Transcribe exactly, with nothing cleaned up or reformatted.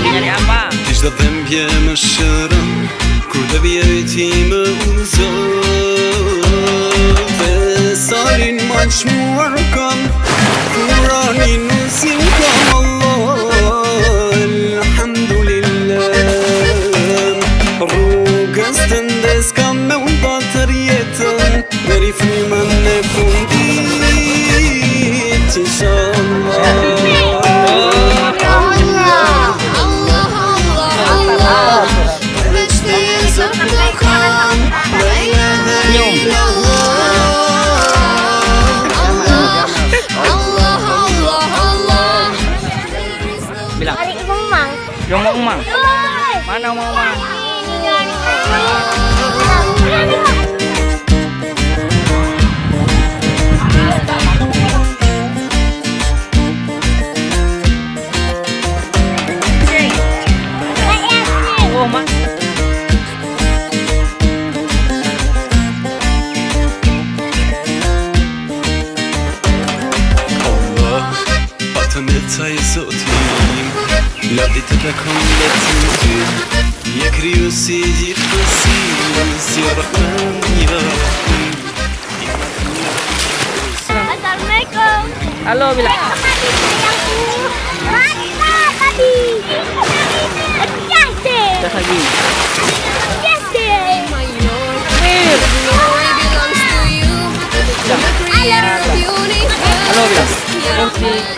Nyari apa? Tijde vem bie mı şırın, kurda bie timi uzak. Ve sarin maç muarkan, Kur'anin usim kam Allah, elhamdülillah. Rugestan deskam meun batariyeten. Dari firman Nabi, insya Allah. Allah, Allah, Allah, Allah. Beste zat Tuhan, la ilaha illallah. Allah, Allah, Allah, Allah. Bilang. Tarik rumah. Rumah Umang. Mana rumah Umang? Oh, ma. Atme tayi sotim, la di tepekon letim. Yekriu si yitfasi, si Rahman, ya Rahim. Assalamualaikum. Halo, Bila. Kembali sayangku. Rata tadi. Pecah deh. Pecah lagi. Pecah deh. Amir. I love you. Halo, Bila. Kunci.